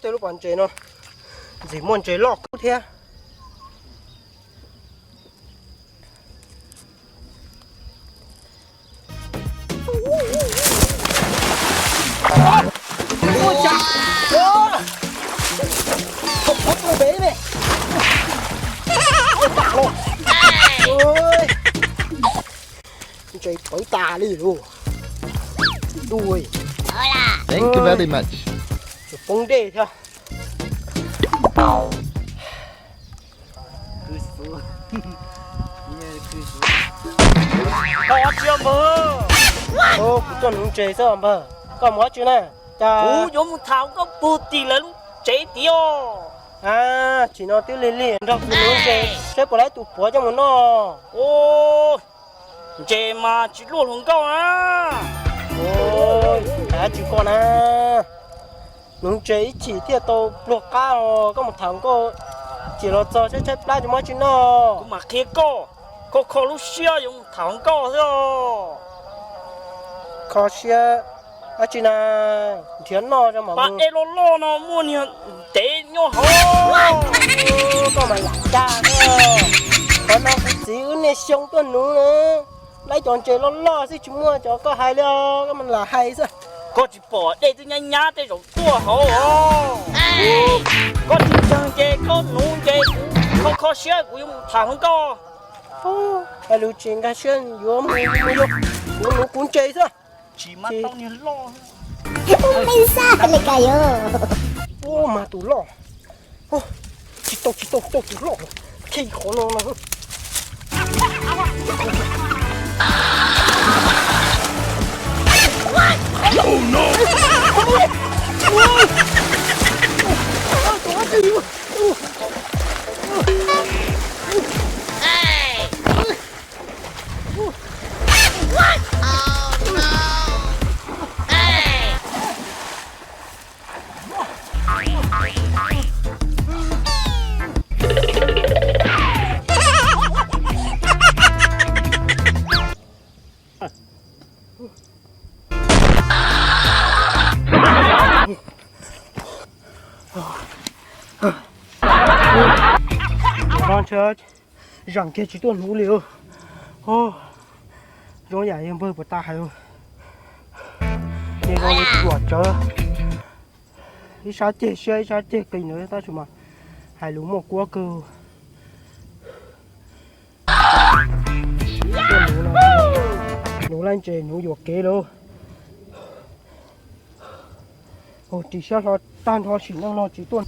Tej lub pas ntses no ntxim muaj ntses loj kub thiab. Ntses pawv tas li lauj. Thank you very much. Tsuas poob dej thiab. Kuv tuaj nuv ntses xwb npawg, koj mus dab tsi na? Cas kuv yuav mus tham koj puag tim lawv lub tsev tid os. Tsim no twb lig lig, nrog kuv nuv ntses saib puas laib tus puav coj mus noj. Ntses mas tsis luaj hluas nkauj na. Ua, dab tsi koj na? Nuv ntses ib chim thiaj tau pluag qab os, koj mus tham nkauj, chim los txog tshaib tshaib plab tsis muaj dab tsi noj. Kuv mam qhia koj, kho kho lub siab yuav mus tham nkauj xwb os. Kho siab dab tsi na? Nrhiav noj rau mam mus. Pas dej loj loj no muaj niag ntev nyob hauv. Koj mas lam cag na. Qhov no kuv txiv wb niaj xyoo tuaj nuv na. Laib cov ntses loj loj xwb tsis muaj cov koj hais li os, koj mas lam hais xwb. Koj tsis pom dej twb nyab nyab tej zaum tuaj hauv os. Koj tsis ntseeg ces koj nuv ntses kuv kho kho siab kuv yuav mus tham hluas nkauj. Hais lus tsis nkag siab, yuav mus mus yuav, kuv nuv kuv ntses xwb. Tsis mas tau niag loj. Ua mas tus loj. Tsis tau, tsis tau, tsis tau tus loj. Khi qhov no no. Zaum no ntshe zam kiag tsis tuaj nuv li. Zoo yam yog npawg puas tas hais, yog zoo li tuam tsawv, ib sab ceg siab ib sab ceg qis ntawd tab sis mas hais lus muaj kuab kawg. Nuv laj ntses nuv yuam kev lauj. Ris siab hlo tag nrho sim neej no tsis tuaj.